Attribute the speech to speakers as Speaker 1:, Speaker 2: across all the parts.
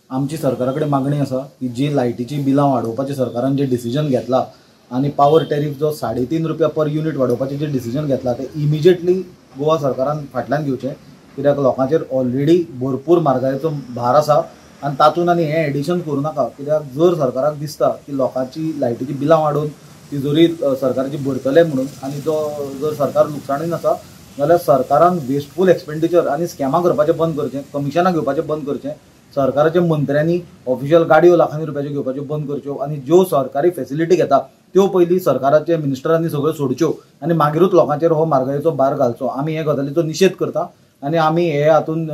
Speaker 1: आमची सरकारा कडेन मागणी आसा की जी लायटीची बिलां वाडोवपाचें सरकारान जे डिसिजन घेतला आनी पावर टॅरीफ जो 3.5 रुपया पर युनीट वाडोवपाचें जे डिसिजन घेतला, ते इमिजिएटली गोवा सरकारान फाटल्यान घेवचें, कित्याक लोकांचेर ऑलरेडी भरपूर म्हारगायेचो भार आसा आनी तातूंत आनी हें एडिशन करूं नाका. कित्याक जर सरकाराक दिसता की लोकांची लायटीची बिलां वाडोवन तिजोरी सरकाराची भरतले म्हणून आनी जो जर सरकार लुकसाणीन आसा, जाल्यार सरकारान वेस्टफूल एक्सपेंडिचर आनी स्कॅमां करपाचें बंद करचें, कमिशनां घेवपाचें बंद करचें. सरकाराच्या मंत्र्यांनी ऑफिशियल गाडयो लाखांनी रुपयाच्यो घेवपाच्यो बंद करच्यो आनी ज्यो सरकारी फेसिलिटी घेता त्यो पयलीं सरकाराच्या मिनिस्टरांनी सगळ्यो सोडच्यो आनी मागीरूच लोकांचेर हो म्हारगायेचो भार घालचो. आमी हे गजालीचो निशेध करता आनी आमी हे हातून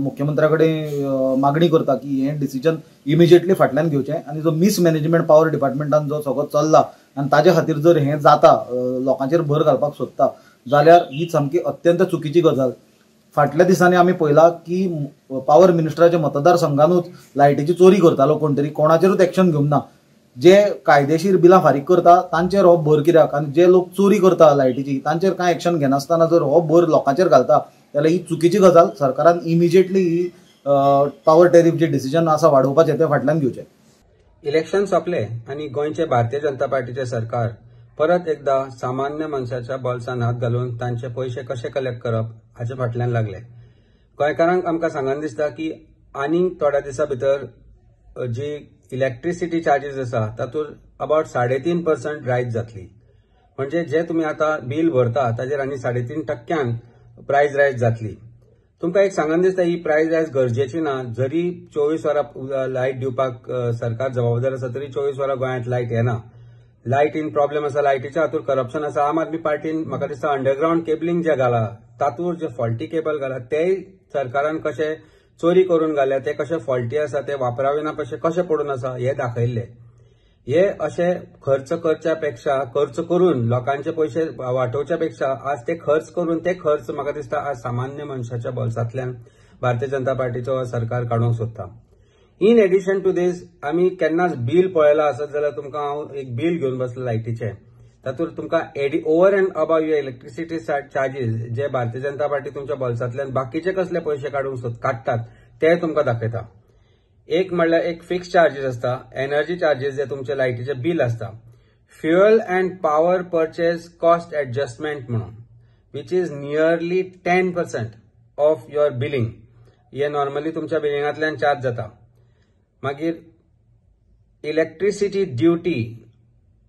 Speaker 1: मुख्यमंत्र्या कडेन मागणी करता की हें डिसिजन इमिजिएटली फाटल्यान घेवचें आनी जो मिसमॅनेजमेंट पावर डिपार्टमेंटान जो सगळो चल्ला आनी ताजे खातीर जर हें जाता, लोकांचेर भर घालपाक सोदता, जाल्यार ही सामकी अत्यंत चुकीची गजाल. फाटल्या दिसांनी आमी पळयलां की पावर मिनिस्टराच्या मतदारसंघानूच लायटीची चोरी करतालो कोण तरी, कोणाचेरूच एक्शन घेवंक ना. जे कायदेशीर बिलां फारीक करता तांचेर हो भर कित्याक आनी जे लोक चोरी करता लायटीची तांचेर कांय एक्शन घेनासतना जर हो भर लोकांचेर घालता, जाल्यार ही चुकीची गजाल. सरकारान इमिजिएटली ही पावर टॅरीफ जे डिसिजन आसा वाडोवपाचें, तें फाटल्यान घेवचें.
Speaker 2: इलेक्शन सोंपले आनी गोंयचे भारतीय जनता पार्टीचे सरकार परत एकदा सामान्य मनशाच्या बोल्सान हात घालून तांचे पयशे कशे कलेक्ट करप हाचे फाटल्यान लागले. गोंयकारांक आमकां सांगन दिसता की आनीक थोड्या दिसां भितर जी इलेक्ट्रिसिटी चार्जीस आसा तातूंत अबावट 3.5% रायज जातली. म्हणजे जे तुमी आतां बील भरता ताजेर आनी 3.5 टक्क्यान प्रायज रायज जातली. तुमकां एक सांगन दिसता, ही प्रायज रायज गरजेची ना. जरी 24 वरां लायट दिवपाक सरकार जबाबदार आसा, तरी 24 वरां गोंयांत लायट येना. लायटीन प्रॉब्लेम आसा, लायटीच्या हातूंत करप्शन आसा. आम आदमी पार्टीन म्हाका दिसता अंडरग्रावंड केबलिंग जे घाला, तातूंत जे फॉल्टी केबल घाला, तेय सरकारान कशे चोरी करून घाल्या, ते कशे फॉल्टी आसा, ते वापरावे ना कशे कशे पडून आसा हे दाखयल्ले. हे अशे खर्च करच्या पेक्षा, खर्च करून लोकांचे पयशे वाटोवच्या पेक्षा आज ते खर्च करून, ते खर्च म्हाका दिसता आज सामान्य मनशाच्या बोल्सांतल्यान भारतीय जनता पार्टीचो सरकार काडूंक सोदता. इन एडिशन टू दीस, आमी केन्नाच बील पळयलां आसत जाल्यार तुमकां हांव एक बील घेवन बसला लायटीचें. तातूंत तुमकां over and above your electricity charges J Bharatiya Janata party तुमच्या बोल्सांतल्यान बाकीचे कसले पयशे काडूंक काडटात ते तुमकां दाखयता. एक म्हणल्यार एक फिक्स चार्जीस आसता, एनर्जी चार्जीस जे तुमचे लायटीचे बील आसता, fuel and power purchase cost adjustment म्हणून, which is nearly 10% of your billing. हे नॉर्मली तुमच्या बिलिंगांतल्यान चार्ज जाता. मागीर इलेक्ट्रिसिटी ड्युटी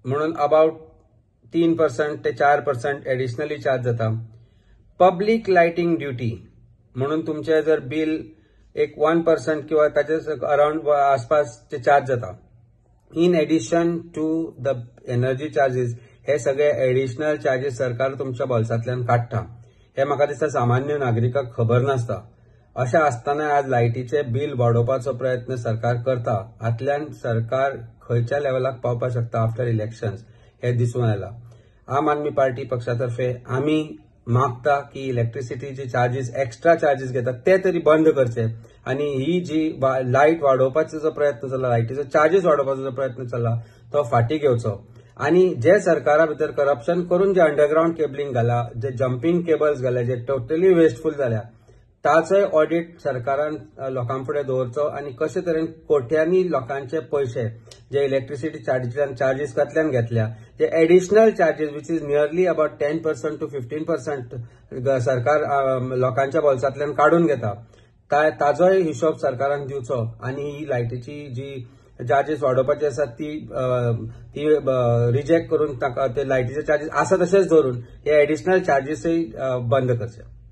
Speaker 2: म्हणून अबाउट 3% ते 4% एडिशनली चार्ज जाता. पब्लीक लायटींग ड्युटी म्हणून तुमचे जर बील एक 1% किंवा ताचे अराउंड आसपास ते चार्ज जाता. In addition to the energy charges, हे सगळे एडिशनल चार्जीस सरकार तुमच्या बोल्सांतल्यान काडटा, हे म्हाका दिसता सामान्य नागरिकाक खबर नासता. अशें आसतना आज लायटीचे बील वाडोवपाचो प्रयत्न सरकार करता. हातल्यान सरकार खंयच्या लेवलाक पावपाक शकता आफ्टर इलेक्शन्स हे दिसून आयला. आम आदमी पार्टी पक्षा तर्फे आमी मागता की इलेक्ट्रिसिटीचे चार्जीस, एक्स्ट्रा चार्जीस घेतात ते तरी बंद करचे आनी ही जी लायट वाडोवपाचो जो प्रयत्न चल्ला, लायटीचो चार्जीस वाडोवपाचो जो प्रयत्न चल्ला, तो फाटीं घेवचो आनी जे सरकारा भितर करप्शन करून जे अंडरग्रावंड केबलिंग घाला, जे जंपींग केबल्स घाल्या, जे टोटली वेस्टफूल जाल्या, ताचोय ऑडिट सरकारान लोकां फुडें दवरचो आनी कशे तरेन कोट्यांनी लोकांचे पयशे जे इलेक्ट्रिसिटी चार्जीस घातल्यान घेतल्या, जे additional charges which is nearly about 10% to 15% सरकार लोकांच्या बोल्सांतल्यान काडून घेता, ताजोय हिशोब सरकारान दिवचो आनी ही लायटीची जी चार्जीस वाडोवपाची आसा ती रिजेक्ट करून ताका ते लायटीचे चार्जीस आसा तशेच दवरून हे एडिशनल चार्जीसय बंद करचे.